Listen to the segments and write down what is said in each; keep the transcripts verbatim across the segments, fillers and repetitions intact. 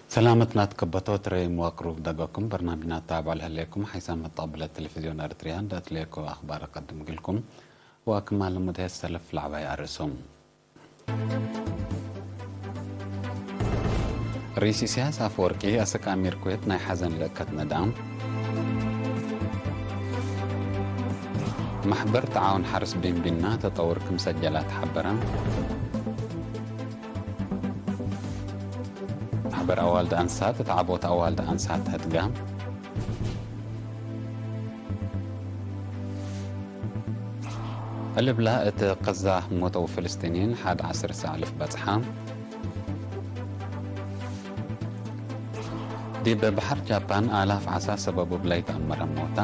ሰላመት ናትከበቶ ትረይም ወቅሩብ ደገኩም በርናምጅና ታብዕ ለህሌኩም ሓይሳም መተቅብለት ቴሌቪዝዮን ኤረትርያ እንደ እትሌኮ አክባር እቀድም ግልኩም። ወክማል ልሙድ ሄ ሰልፍ ለዐባይ አርእሶም። ርኢስ ኢሳያስ አፈወርቂ አስክ አሚር ኩዌት ናይ ሐዘን ልእከት ነዳ። መሕበር ተዓውን ሐርስ ቢንቢና ተጠውር ክም ሰጀላ ተሐበረ። መሕበር አዋልድ አንሳት እት ዐቦት አዋልድ አንሳት ህድጋ። እልብላ እት ቀዛ ሞተው ፍልስጢንይን ሐድ ዐስር ሰ አልፍ በጽሐ። ዲብ በሐር ጃፓን አላፍ ዐሳ ሰበቡ እብ ለይተአመረ ሞታ።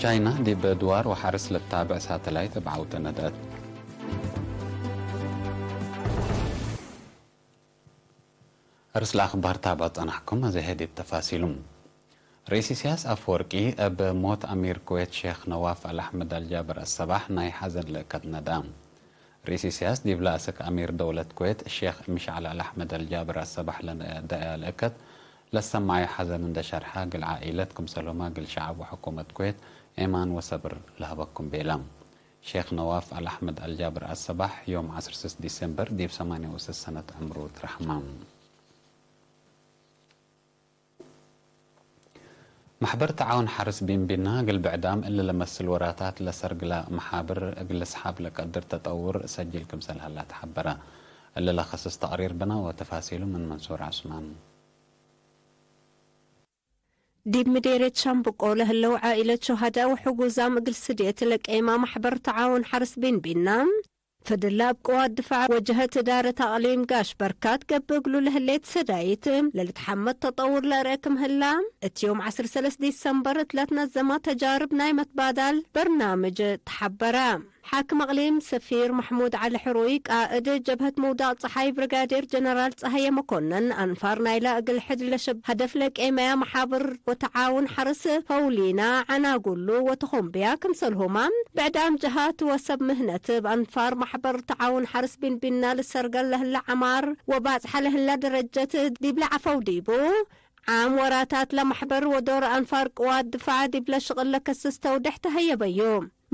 ቻይና ዲብ ድዋር ወሐርስ ለታብዕ ሳተላይት እብ ዐውተ ነድአት። አርእስ ለአክባር ታብዕ ጸናሕኩም፣ አዜ ህዲት ተፋሲሉ። ርኢስ ኢሳያስ አፈወርቂ እብ ሞት አሚር ኩዌት ሼክ ነዋፍ አልአሕመድ አልጃብር አሰባሕ ናይ ሐዘን ልእከት ነዳ። ርኢስ ኢሳያስ ዲብለ አስክ አሚር ደውለት ኩዌት ሼክ ምሽዐል አልአሕመድ አልጃብር አሰባሕ ለነደአ ልእከት ለሰማዐዩ ሐዘን እንደ ሸርሐ፣ እግል ዓኢለት ክምሰልሁመ እግል ሸዐብ ወሕኩመት ኩዌት ኤማን ወሰብር ለሀበኩም ቤለ። ሼክ ነዋፍ አልአሕመድ አልጃብር አሰባሕ ዮም ዐስር ስስ ዲሴምበር ዲብ ሰማንየ ወስስ ሰነት ዕምሩ ትረሐመ። መሕበር ተዓውን ሐርስ ቢንቢና እግል ብዕዳም እሊ ለመስል ወራታት ለሰርግለ መሓብር እግል ልስሓብ ለቀድር ተጠውር ሰጅል ክምሰል ሀላ ተሐበረ። እሊ ለከስስ ተቅሪር ብነ ወተፋሲሉ ምን መንሱር ዐስማን። ዲብ ምዴርየት ሻምብቆ ለህለው ዓኢለት ሹሀዳእ ወሕጉዛም እግል ስድየት ለቄማ መሕበር ተዓውን ሐርስ ቢንቢና፣ ፈድላ እብ ቅዋት ድፋዕ ወጀሀት እዳረት አቅሊም ጋሽ በርካት ገብእ እግሉ ለህሌት ሰዳይት ለልትሐመድ ተጠውር ለአርአ ክም ህላ፣ እት ዮም ዐስር ሰለስ ዲሰምበር እት ለትነዘመ ተጃርብ ናይ መትባዳል በርናምጅ ተሐበረ። ሓክም አቅሊም ሰፊር መሕሙድ ዐሊ ሕሩይ፣ ቃእድ ጀብሀት ምውዳቅ ጸሓይ ብሪጋዴር ጀነራል ጸሃየ መኮነን፣ አንፋር ናይላ እግል ሕድ ለሸብ ሀደፍ ለቄመያ መሓብር ወተዓውን ሐርስ ሀውሊና፣ ዐናጉሉ ወተኾምብያ፣ ክምሰልሁማ ብዕዳም ጀሃት ወሰብ ምህነት እብ አንፋር መሕበር ተዓውን ሐርስ ቢንቢና ልሰርገል ለህለ ዐማር ወባጽሐ ለህላ ደረጀት ዲብለ ዐፈው ዲቡ፣ ዓም ወራታት ለመሕበር ወዶር አንፋር ቅዋት ድፋዕ ዲብለ ሽቅል ለከስስ ተውዴሕ ተሀየበዩ።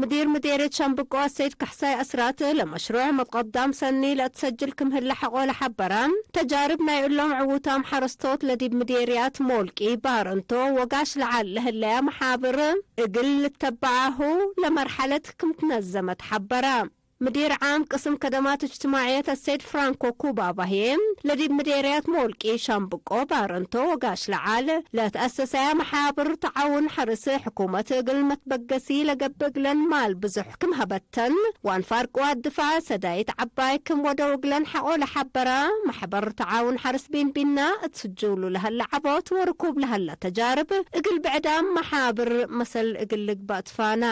ምዲር ምዴርየት ሸምብቆ አሰይድ ካሕሳይ አስራት፣ ለመሽሩዕ መትቀዳም ሰኒ ለእትሰጅል ክም ህለ ሐቆ ለሐበረ፣ ተጃርብ ናይ እሎም ዕዉታም ሐረስቶት ለዲብ ምዴርያት ሞልቂ፣ ባረንቶ ወጋሽ ለዓል ለህለያ መሓብር እግል ልተበዓሁ ለመርሐለት ክም ትነዘመት ሐበረ። ምዲር ዓም ቅስም ከደማት እጅትማዕየት አሰይድ ፍራንኮ ኩባባሄ፣ ለዲብ ምዴርያት ሞልቂ፣ ሻምብቆ፣ ባረንቶ ወጋሽ ለዓል ለተአሰሰያ መሓብር ተዓውን ሐርስ፣ ሕኩመት እግል መትበገሲ ለገብእ እግለን ማል ብዙሕ ክም ሀበተን፣ ወአንፋር ቅዋት ድፋዕ ሰዳይት ዐባይ ክም ወደው እግለን ሐቆ ለሐበረ፣ መሕበር ተዓውን ሐርስ ቢንቢና እት ስጁሉ ለሀለ ዐቦት ወርኩብ ለሀለ ተጃርብ እግል ብዕዳም መሓብር መሰል እግል ልግበእ ትፋና።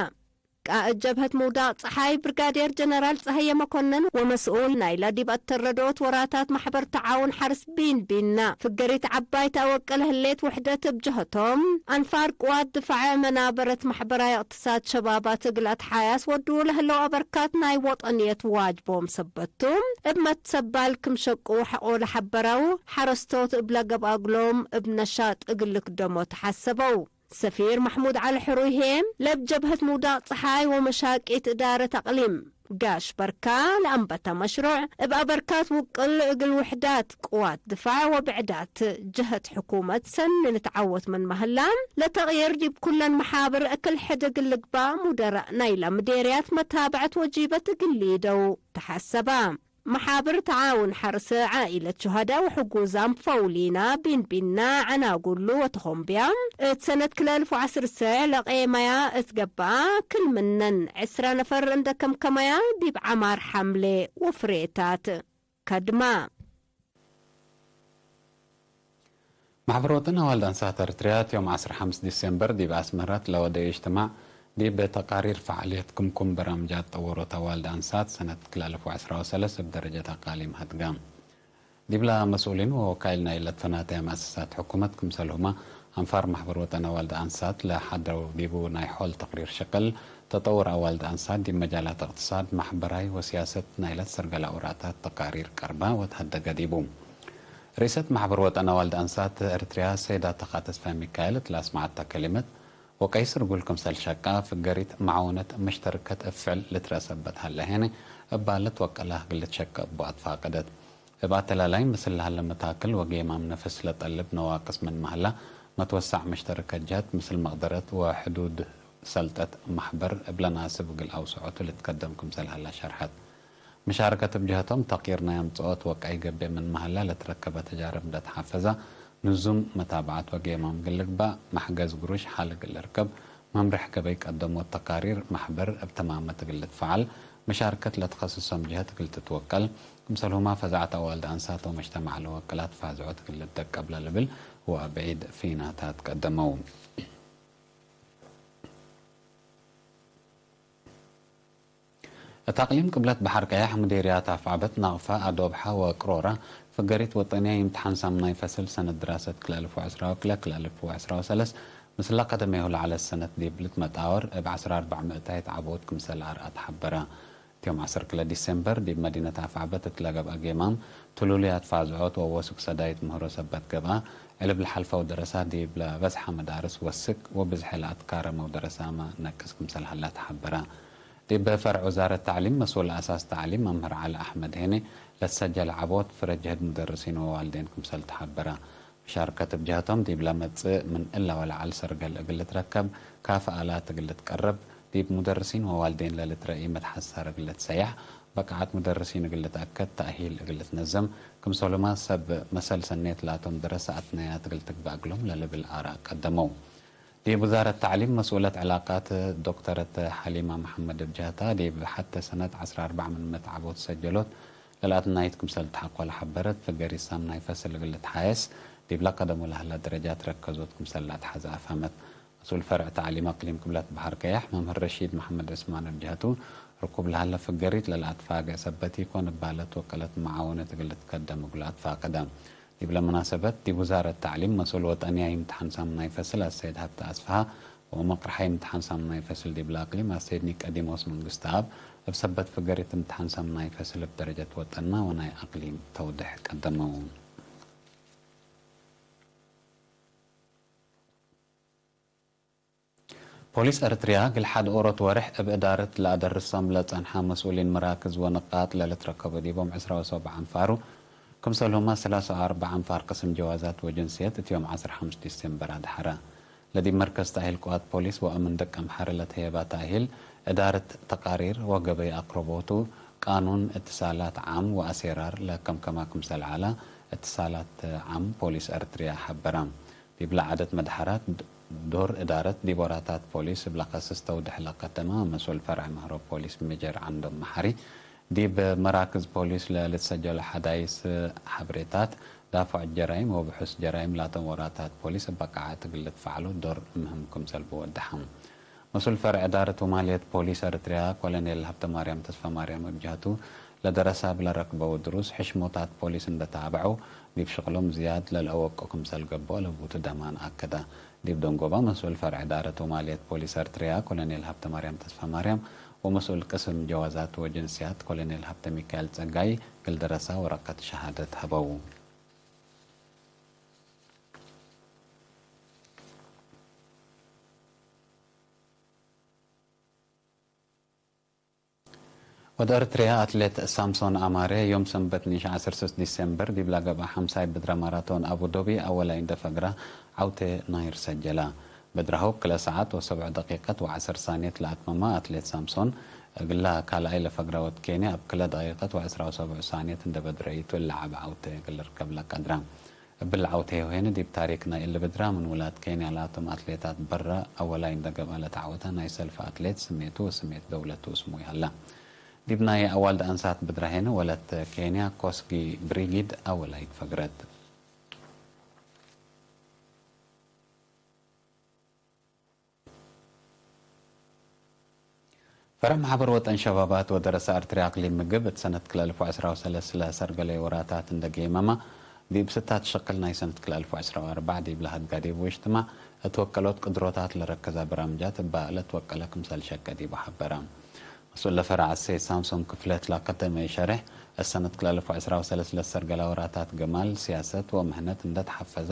ቃእድ ጀብሀት ምውዳቅ ጸሓይ ብርጋዴር ጀነራል ጸሃየ መኮነን ወመስኡል ናይላ ዲብ አተረዶት ወራታት መሕበር ተዓውን ሐርስ ቢንቢና ፍገሪት ዐባይ ተአወቀ ለህሌት ውሕደት እብ ጀሀቶም፣ አንፋር ቅዋት ድፋዕ መናበረት መሕበራይ እቅትሳድ ሸባባት እግል አትሓያስ ወድዉ ለህለው አበርካት ናይ ወጠንየት ዋጅቦም ሰበት ቱ፣ እብ መትሰባል ክም ሸቁ ሐቆ ለሐበረው ሐረስቶት እብለ ገብአ እግሎም እብ ነሻጥ እግል ልክደሞ ተሐሰበው። ሰፊር መሕሙድ ዐሊ ሕሩይ ህዬ፣ ለእብ ጀብሀት ምውዳቅ ጸሓይ ወመሻቂት እዳረት አቅሊም ጋሽ በርካ ለአንበተ መሽሩዕ፣ እብ አበርካት ውቅል እግል ውሕዳት ቅዋት ድፋዕ ወብዕዳት ጀሀት ሕኩመት ሰኒ ልትዓወት ምንመ ህላ፣ ለተቅይር ዲብ ኩለን መሓብር እክል ሕድ እግል ልግባእ ሙደረእ ናይለ ምዴርያት መታብዐት ወጂበት እግል ሊደው ተሐሰበ። መሓብር ተዓውን ሐርስ ዓኢለት ሹሀዳእ ወሕጉዛም ፈውሊና፣ ቢንቢና፣ ዐናጉሉ ወተኾምብያ፣ እት ሰነት ክልኤ አልፍ ወዐስር ሰዕ ለቄመያ እት ገብአ፣ ክል ምነን ዕስራ ነፈር እንደ ከምከመያ፣ ዲብ ዐማር ሐምሌ ወፍሬታት ከድማ። ማሕበር ወጠን አዋልድ አንሳት ኤረትርያ፣ ዮም ዐስር ሐምስ ዲሴምበር ዲብ አስመረት ለወደዩ እጅትማዕ፣ ዲብ ተቃሪር ፈዓልየት ክምኩም በራምጃት ጠወሮት አዋልድ አንሳት ሰነት ክልኤ አልፍ ወዐስራ ወሰለስ እብ ደረጀት አቃሊም ሀድጋ። ዲብላ መስኡሊን ወወካይል ናይለ ትፈናተየ መአሰሳት ሕኩመት ክምሰልሁመ አንፋር ማሕበር ወጠን አዋልድ አንሳት ለሐደው ዲቡ ናይ ሖል ተቅሪር ሽቅል፣ ተጠውር አዋልድ አንሳት ዲብ መጃላት እቅትሳድ፣ ማሕበራይ ወሲያሰት ናይለ ትሰርገለ አውራታት ተቃሪር ቀርባ ወተሀደገ ዲቡ። ርኢሰት ማሕበር ወጠን አዋልድ አንሳት ኤረትርያ ሰይድ አተካ ተስፋ ሚካኤል እት ለአስመዐተ ከሊመት፣ ወቀይስ እርጉል ክምሰል ሸቃ፣ ፍገሪት መዓውነት መሽተርከት እብ ፍዕል ልትረአ ሰበት ሀለ ሄነ፣ እባለት ወቀላህ እግል ልትሸቀ እቡ አትፋቀደት። እብ አተላላይ ምስል ለሀለ መታክል ወጌማም ነፍስ ለጠልብ ነዋቅስ ምንመ ሀላ፣ መትወሳዕ መሽተርከት ጀህት ምስል መቅደረት ወሕዱድ ሰልጠት ማሕበር እብ ለናስብ እግል አውስዖቱ ልትከደም ክምሰል ሀላ ሸርሐት። መሻርከት እብ ጀህቶም፣ ተቅይር ናይ አምጽኦት ወቀይ ገብእ ምንመ ሀላ ለትረከበ ተጃርብ እንደ ተሓፈዛ፣ ንዙም መታብዐት ወጌማም እግል ልግባእ፣ መሕገዝ ግሩሽ ሐል እግል ልርከብ፣ መምርሕ ገበይ ቀደሞት ተቃሪር ማሕበር እብ ተማመት እግል ልትፈዐል፣ መሻርከት ለትከስሶም ጀህት እግል ትትወቀል፣ ክምሰልሁማ ፈዛዐት አዋልድ አንሳት ወመጅተማዕ ለወቅላት ፋዝዖት እግል ልትደቀብ ለልብል ወአብዒድ ፊናታት ቀደመው። እት አቅሊም ቅብለት በሐር ቀያሕ፣ ምዴርያት አፍዐበት፣ ናቅፋ፣ አዶብሐ ወቅሮራ፣ ፍገሪት ወጠንያ ይምትሓን ሳምናይ ፈስል ሰነት ድራሰት ክልኤ አልፍ ወዐስራ ወክልኤ ክልኤ አልፍ ወዐስራ ወሰለስ ምስለ ቀደሜሁ ለዐለት ሰነት ዲብ ልትመጣወር፣ እብ ዐስራ አርበዕ ምእታይት ዐቦት ክምሰል አርአት ሐበረ። እት ዮም ዐስር ክለ ዲሴምበር፣ ዲብ መዲነት አፍዐበት እት ለገብአ ጌማም፣ ትሉልያት ፋዝዖት ወወስክ ሰዳይት ምህሮ ሰበት ገብአ፣ ዕልብ ለሐልፈው ደረሳ ዲብ ለበዝሐ መዳርስ ወስክ ወብዝሐ ለአትካረመው ደረሳመ ነቅስ ክምሰል ሀላ ተሐበረ። ዲብ ፈርዕ ውዛረት ተዕሊም መስኡል አሳስ ተዕሊም መምህር ዐሊ አሕመድ ሄኔ፣ ለትሰጀለ ዐቦት ፍረ ጀህድ ሙደርሲን ወዋልዴን ክምሰል ተሐበረ። መሻርከት እብ ጀህቶም፣ ዲብ ለመጽእ ምን እለ ወለዐል ሰርገል እግል ልትረከብ፣ ካፍ አላት እግል ልትቀረብ፣ ዲብ ሙደርሲን ወዋልዴን ለልትረኢ መትሐሳር እግል ልትሰያሕ፣ በቃዐት ሙደርሲን እግል ልትአከድ፣ ተእሂል እግል ልትነዘም፣ ክምሰሉማ ሰብ መሰል ሰኔት ላቶም ደረሰ አትነያት እግል ትግበእ እግሎም ለልብል አራእ ቀደመው። ዲብ ውዛረት ተዕሊም መስኡለት ዕላቃት ዶክተረት ሐሊማ መሐመድ እብ ጀህታ፣ ዲብ ሐቴ ሰነት ዐስራ አርበዕ ምንመ ተዐቦት ሰጀሎት ለልአትናይት ክምሰል ተሐቆለ ሐበረት፣ ፍገሪት ሳምናይ ፈስል እግል ልትሓየስ፣ ዲብለ ቀደሙ ለሀላ ደረጃት ረከዞት ክምሰል ለአትሐዘ አፍሀመት። መስኡል ፈርዕ ተዕሊም አቅሊም ቅብለት በሐር ቀያሕ መምህር ረሺድ መሐመድ ዕስማን እብ ጀህቱ፣ ርኩብ ለሀለ ፍገሪት ለለአትፋገእ ሰበት ኢኮን እባለት ወቀለት መዓውነት እግል ልትከደም እግሉ አትፋቀደ። ዲብለ መናሰበት፣ ዲብ ውዛረት ተዕሊም መስኡል ወጠንያ ይምትሓን ሳምናይ ፈስል አሰይድ ሀብተ አስፍሃ ወመቅርሓይ ይምትሓን ሳምናይ ፈስል ዲብለ አቅሊም አሰይድ ኒቀዲሞስ መንግስተአብ፣ እብ ሰበት ፍገሪት እምትሓን ሳምናይ ፈስል እብ ደረጀት ወጠንመ ወናይ አቅሊም ተውድሕ ቀደመው። ፖሊስ ኤረትርያ፣ እግል ሐድ ኦሮት ወርሕ እብ እዳረት ለአደርሶም ለጸንሐ መስኡሊን መራክዝ ወንቃጥ ለልትረከቦ ዲቦም ዕስራ ወሰብዓ አንፋሩ፣ ክምሰልሁመ ሰላሳ ወአርበዕ አንፋር ቅስም ጀዋዛት ወጅንስየት እት ዮም ዐስር ሐምስ ዲሴምበር አድሐረ። ለዲብ መርከዝ ተእሂል ቅዋት ፖሊስ ወአምን ደቀምሐር ለተሄባ ተእሂል፣ እዳረት ተቃሪር ወገበይ አቅረቦቱ፣ ቃኑን እትሳላት ዓም ወአሴራር ለከምከማ ክምሰል ዐለ፣ እትሳላት ዓም ፖሊስ ኤረትርያ ሐበረ። ዲብለ ዐደት መድሐራት ዶር እዳረት ዲብ ወራታት ፖሊስ እብ ለከስስ ተውድሕ ለከተመ መስኡል ፈርዕ ምህሮ ፖሊስ ሜጀር ዐንዶም መሐሪ፣ ዲብ መራክዝ ፖሊስ ለልትሰጀሎ ሐዳይስ ሐብሬታት፣ ዳፍዖት ጀራይም ወብሑስ ጀራይም ላቶም ወራታት ፖሊስ እብ በቃዐት እግል ልትፈዐሎ ዶር ምህም ክምሰል ብወደሐ። መስኡል ፈርዕ እዳረት ወማልየት ፖሊስ ኤረትርያ ኮሎኔል ሀብተማርያም ተስፋማርያም እብ ጀህቱ፣ ለደረሰ እብ ለረክበው ድሩስ፣ ሕሽሞታት ፖሊስ እንደ ታብዐው፣ ዲብ ሽቅሎም ዝያድ ለልአወቅኦ ክምሰል ገብኦ ለቡቱ ደማን አከደ። ዲብ ደንጎባ፣ መስኡል ፈርዕ እዳረት ወማልየት ፖሊስ ኤረትርያ ኮሎኔል ሀብተማርያም ተስፋማርያም ወመስኡል ቅስም ጀዋዛት ወጅንስያት ኮሎኔል ሀብተሚካኤል ጸጋይ እግል ደረሰ ወረቀት ሸሃደት ሀበው። ወድ ኤረትርያ አትሌት ሳምሶን አማረ፣ ዮም ሰንበት ኒሽ ዐስር ስስ ዲሴምበር ዲብ ለገብአ ሐምሳይ ብድረ ማራቶን አቡ ዶቢ አወላይ እንደ ፈግረ ዐውቴ ናይር ሰጀለ። ብድራሁ ክለ ሰዓት ወሰብዕ ደቂቀት ወዐሰር ሳንየት ለአትመመ አትሌት ሳምሶን፣ እግለ ካልኣይ ለፈግረ ወድ ኬንያ እብ ክለ ደቂቀት ወዐስራ ወሰብዕ ሳንየት እንደ በድረይቱ፣ እለ ዐቢ ዐውቴ እግል ልርከብ ለቀድረ። እብለ ዐውቴ ወሄነ ዲብ ታሪክ ናይ እሊ ብድራ ምን ውላድ ኬንያ ላቶም አትሌታት በረ አወላይ እንደ ገብአ ለተዐወተ ናይ ሰልፍ አትሌት ስሜቱ ወስሜት ደውለቱ ስሙይ ሀለ። ዲብ ናይ አዋልድ አንሳት ብድራ ሄነ ወለት ኬንያ ኮስጊ ብሪጊድ አወላይት ፈግረት። ፈርዕ ማሕበር ወጠን ሸባባት ወደረሰ ኤረትርያ አቅሊም ምግብ፣ እት ሰነት ክልኤ አልፍ ወዐስራ ወሰለስ ለሰርገለዩ ወራታት እንደ ጌመመ፣ ዲብ ስታት ሸቅል ናይ ሰነት ክልኤ አልፍ ወዐስራ ወአርበዕ ዲብ ለሀድጋ ዲብ ወእጅትማዕ እት ወቀሎት ቅድሮታት ለረከዛ በራምጃት እበ ለትወቀለ ክምሰል ሸቄ ዲቡ ሐበረ። መስኡል ለፈረዕ እሴ ሳምሶን ክፍለት ለቀደመ ሸሬሕ፣ እሰነት ክልኤ አልፍ ወዐስራ ወሰለስ ለሰርገላ ወራታት ግማል ሲያሰት ወምህነት እንደ ተሐፈዛ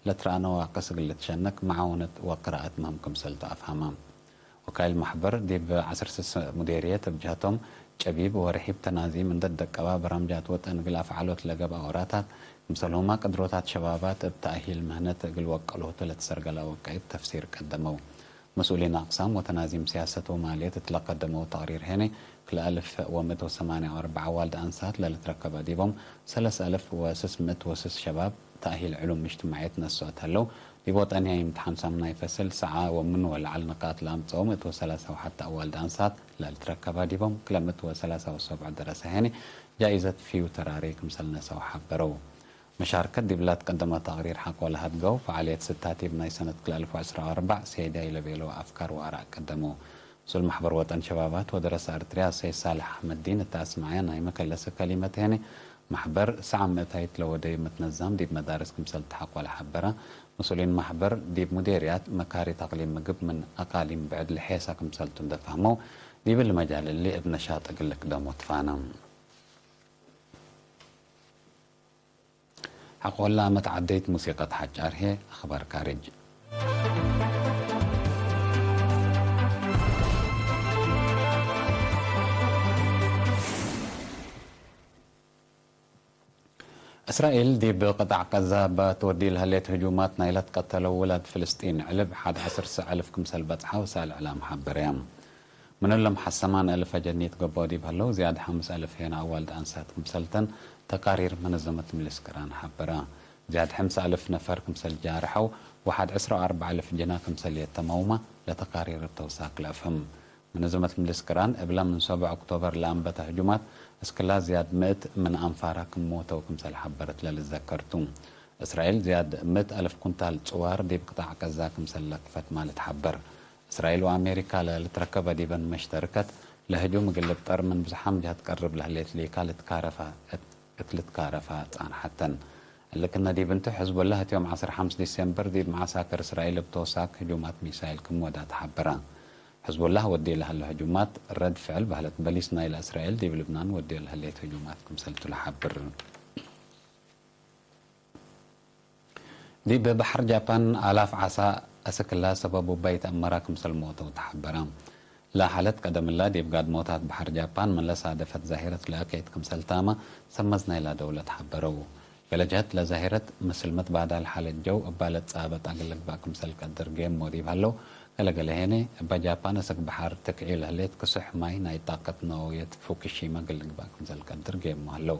ለትረአ ነዋቅስ እግል ልትሸነክ መዓውነት ወቅራአት ምህም ክምሰል ቱ አፍሀመ። ወካይል መሕበር ዲብ ዐስር ስስ ሙዴርየት እብ ጀህቶም፣ ጨቢብ ወርሒብ ተናዚም እንደ ደቀባ በራምጃት ወጠን እግል አፍዓሎት ለገብአ ወራታት፣ ክምሰልሁመ ቅድሮታት ሸባባት እብ ተእሂል ምህነት እግል ወቀሎቱ ለትሰርገላ ወቃይት ተፍሲር ቀደመው። መስኡሊን አቅሳም ወተናዚም ሲያሰት ወማልየት እት ለቀደመው ተቅሪር ሄኔ፣ ክልኤ አልፍ ወምእት ወሰማንያ ወአርበዕ አዋልድ አንሳት ለልትረከበ ዲቦም፣ ሰለስ አልፍ ወስስ ምእት ወስስ ሸባብ ተእሂል ዕሉም እጅትማዕየት ነስኦ ተህለው፣ ዲብ ወጠንያይ እምትሓን ሳምናይ ፈስል ሰዓ ወምኑ ወለዐል ንቃጥ ለአምጸኦ ምእት ወሰላሳ ወሐተ አዋልድ አንሳት ለልትረከበ ዲቦም፣ ክለ ምእት ወሰላሳ ወሰብዑ ደረሰ ሄኔ ጃኢዘት ፊዩ ተራሪ ክምሰል ነሰኦ ሐበረው። መሻርከት ዲብላ ትቀደመ ተቅሪር ሐቆ ለሀድገው ፈዓልየት ስታቲብ ናይ ሰነት ክልኤ አልፍ ወዐስራ ወአርበዕ ሴዳይ ለቤለው አፍካር ወአራእ ቀደመው። ምስል መሕበር ወጠን ሸባባት ወደረሰ አርትርያ ሰይድ ሳልሕ አሕመድዲን እተ አስመዐየ ናይ መከለሰ ከሊመት ሄኔ፣ መሕበር ሰዓም ምእታይት ለወደዩ መትነዛም ዲብ መዳርስ ክምሰል ተሐቆ ለሐበረ፣ መስኡሊን መሕበር ዲብ ሙዴርያት መካሪት አቅሊም ምግብ ምን አቃሊም ብዕድ ለሔሰ ክምሰልቱ እንደ ፈህመው፣ ዲብሊ መጃል እሊ እብ ነሻጥ እግል ልክደሞ ትፋነ። ሐቆለ አመት ዐደይት ሙሲቀት ሐጫር ህዬ አኽባር ካርጅ። እስራኤል ዲብ ቅጣዕ ቀዛ እበ ትወዲ ለህሌት ህጁማት ናይለ ትቀተለው ውላድ ፍልስጢን ዕልብ ሐድ ዐስር ሰዕ አልፍ ክምሰል በጽሐ ወሳእል እዕላም ሐበረየ። ምን እሎም ሐሰማን አልፈ ጀኒት ገብኦ ዲብ ሀለው፣ ዝያድ ሐምስ አልፍ ሄነ አዋልድ አንሳት ክምሰልተን ተቃሪር መነዘመት ምልስ ቅራን ሐበረ። ዝያድ ሐምስ አልፍ ነፈር ክምሰል ጃርሐው ወሐድ ዕስራ ወአርበዕ አልፍ ጅና ክምሰል የተመውመ ለተቃሪር እብ ተውሳክ ለአፍህም። መነዘመት ምልስ ቅራን እብለ ምን ሰብዕ ኦክቶበር ለአንበተ ህጁማት እስክላ ዝያድ ምእት ምን አንፋራ ክም ሞተው ክምሰል ሐበረት ለልዘከር ቱ። እስራኤል ዝያድ ምእት አልፍ ኩንታል ጽዋር ዲብ ቅጣዕ ቀዛ ክምሰል ለክፈት ማል ትሐበር። እስራኤል ወአሜሪካ ለልትረከበ ዲበን መሽተርከት ለህጁም እግል ልብጠር ምን ብዝሓም ጀህት ቀርብ ለህሌት ሊካ ልትካረፋ እት ልትካረፋ ጻንሐተን። እሊ ክነ ዲብ እንቱ፣ ሕዝቡላህ እት ዮም ዐስር ሐምስ ዲሴምበር ዲብ መዓሳክር እስራኤል እብ ተውሳክ ህጁማት ሚሳይል ክም ወዳ ተሐበረ። ሕዝቡላህ ወዴ ለሀለ ህጁማት ረድ ፍዕል በህለት በሊስ ናይለ እስራኤል ዲብ ልብናን ወዴ ለህሌት ህጁማት ክምሰልቱ ለሐብር። ዲብ በሐር ጃፓን አላፍ ዐሳ አስክላ ሰበቡ እባ ኢተአመራ ክምሰል ሞተው ተሐበረ። ለሐለት ቀደምላ ዲብ ጋድሞታት በሐር ጃፓን ምን ለሳደፈት ዛሂረት ለአከይት ክምሰል ታመ ሰመዝ ናይላ ደውለት ሐበረው። ገሌ ጀህት ለዛሂረት ምስል መትባዳል ሐለት ጀው እባ ለትጻበጥ እግል ልግባእ ክምሰል ቀድር ጌሞ ዲብ ሀለው፣ ገሌ ገሌ ሄኔ እበ ጃፓን አስክ በሐር ትክዒ ለህሌት ክሱሕ ማይ ናይ ጣቀት ነወውየት ፉኩሺማ እግል ልግባእ ክምሰል ቀድር ጌሞ ሀለው።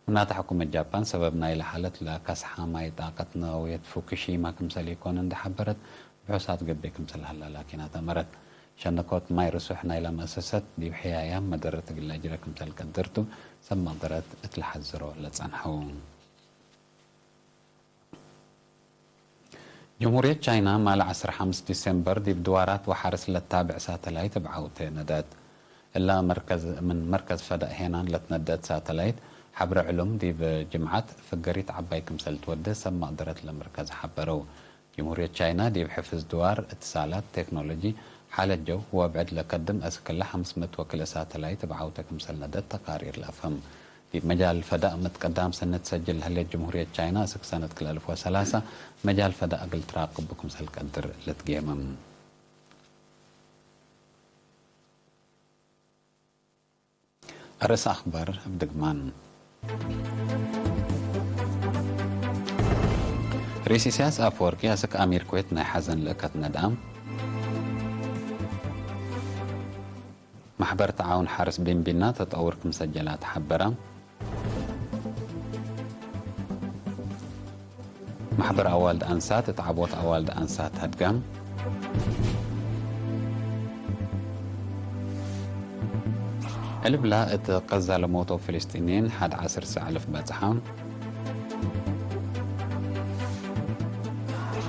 ምናተ ሕኩመት ጃፓን ሰበብ ናይለ ሐለት ለከስሐ ማይ ጣቀት ነወውየት ፉኩሺማ ክምሰል ኢኮን እንዴ ሐበረት፣ ብሑሳት ገብእ ክምሰል ሀላ ላኪናት አመረት። ሸነኮት ማይ ርሱሕ ናይለ መአሰሰት ዲብ ሕያያም መደረት እግል ለአጅረ ክምሰል ቀድር ቱ፣ ሰብ መቅደረት እት ለሐዝሮ ለጸንሐው። ጅምሁርየት ቻይና ማል ዐስር ሐምስ ዲሴምበር ዲብ ድዋራት ወሐርስ ለታብዕ ሳተላይት እብ ዐውቴ ነደአት። እላ መርከዝ፣ ምን መርከዝ ፈዳእ ሄናን ለትነደአት ሳተላይት ሐብረ ዕሉም ዲብ ጅምዐት ፍገሪት ዐባይ ክምሰል ትወዴ ሰብ መቅደረት ለመርከዝ ሐበረው። ጅምሁርየት ቻይና ዲብ ሕፍዝ ድዋር፣ እትሳላት፣ ቴክኖሎጂ፣ ሓለት ጀው ወብዕድ ለከድም አስክ እለ ሐምስ ምእት ወክልኤ ሳተላይት እብ ዐውቴ ክምሰል ነደአት ተቃሪር ለአፍህም። ዲብ መጃል ፈዳእ ምትቀዳም ሰነት ሰጅል ለህሌት ጅምሁርየት ቻይና፣ አስክ ሰነት ክልኤ አልፍ ወሰላሳ መጃል ፈዳእ እግል ትራቅቡ ክምሰል ቀድር ልትጌምም። አርእስ አክባር እብ ድግማን። ርኢስ ኢሳያስ አፈወርቂ አስክ አሚር ኩዌት ናይ ሐዘን ልእከት ነድአም። መሕበር ተዓውን ሐርስ ቢንቢና ተጠውር ክም ሰጀላ ተሐበረ። መሕበር አዋልድ አንሳት እት ዐቦት አዋልድ አንሳት ሀድጋም። ዕልብላ እት ቀዛ ለሞተው ፍልስጢንይን ሐድ ዐስር ሰዕ አልፍ በጽሐ።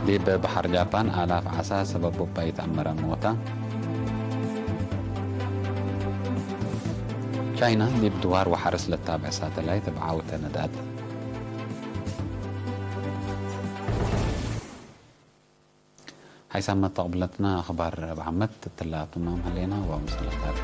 ዲብ በሐር ጃፓን አላፍ ዐሳ ሰበብ እባ ኢተአመረ ሞተ። ቻይና ዲብ ድዋር ወሐርስ ለታብዕ ሳተላይት እብ ዐውቴ ነድአት። ሓይሳም መተቅብለትና አኽባር እብ ዓመት እትለ አትማም ህሌና ወምሰለታት